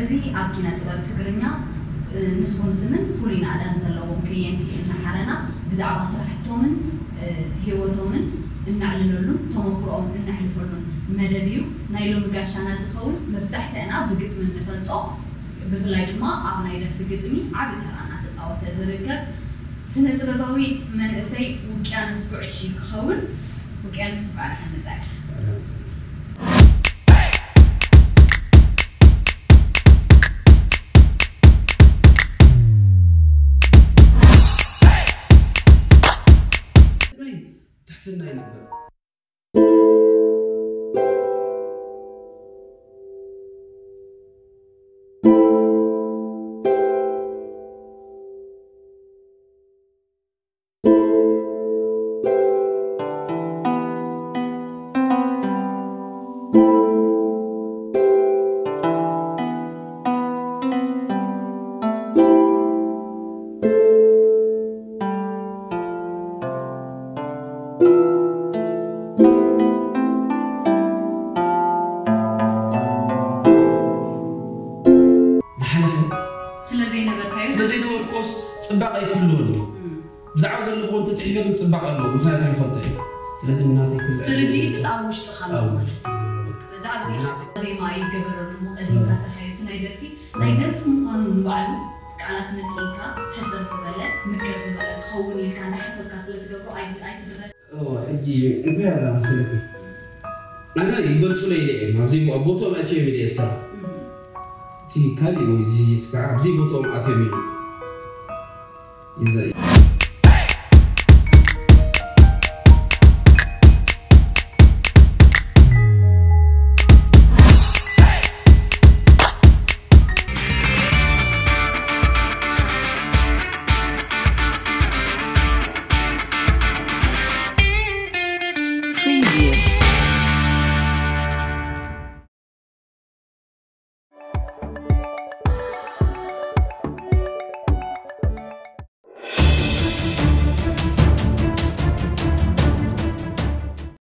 እዚ ኣብ ኪነ ጥበብ ትግርኛ፣ እ፣ ምስ ኮምስምን ፍሉይ ናእዳን ዘለዎም ከየንቲ እናሓረና ብዛዕባ ስራሕቶምን፣ እ፣ ህይወቶምን እነዕልለሉን ተመክሮኦም እነሕልፈሉን መደብ እዩ። ናይ ሎሚ ጋሻና ዝኸውን መብዛሕትአና ብግጥሚ እንፈልጦ፣ ብፍላይ ድማ ኣብ ናይ ደርፊ ግጥሚ ዓቢ ተራ እናተጻወተ ዝርከብ ስነ ጥበባዊ መንእሰይ ውቅያኖስ ጉዕሽ እዩ ክኸውን። ውቅያኖስ፣ እንኳዕ ደሓን መጻእካ። ትሕትና ይነበር። ዝሓለፈ ስለ ዘይነበርካዮ ስለ ዘይነበርኩስ ጽባቐ ኣይክህልዎን እዩ። እም። ብዛዕባ ዘለኹ እንተጽሒፈ ግን ጽባቐ ኣለዎ፣ ምኽንያቱ ይፈልጦ እዩ። ስለዚ እናተይ ክልተ ትርድኢትስ ኣብ ውሽጥኻ ኣሎ ኣብ ማለት ውሽጢ እዩ። ኣሎ፣ በቃ። በዛ ኣብዚ ናተይ ዜማ ይገበረሉ፣ ቀዲምካ ሰርሓዮ፣ እቲ ናይ ደርፊ፣ ናይ ደርፊ ምዃኑ ንባዕሉ ቃላት መጺእካ፣ ሕጽር ዝበለ፣ ምቅር ዝበለ ክኸውን ኢልካ እንዳሓሰብካ ስለ ትገብሮ ኣይ-፣ ኣይትድረ-። እዎ፣ ሕጂ እንታይ ኣላ መሰለኪ? ኣነ ይገልጹለይ ኢለ እየ፣ ኣብዚ ኣብ ቦታኦም ኣትዮም ኢለ እየ ዝሰርሕ። እም። እቲ ካሊእ ወይ እዚ ስጋዕ ኣብዚ ቦታኦም ኣትዮም ኢለ እየ። ይዘ-፣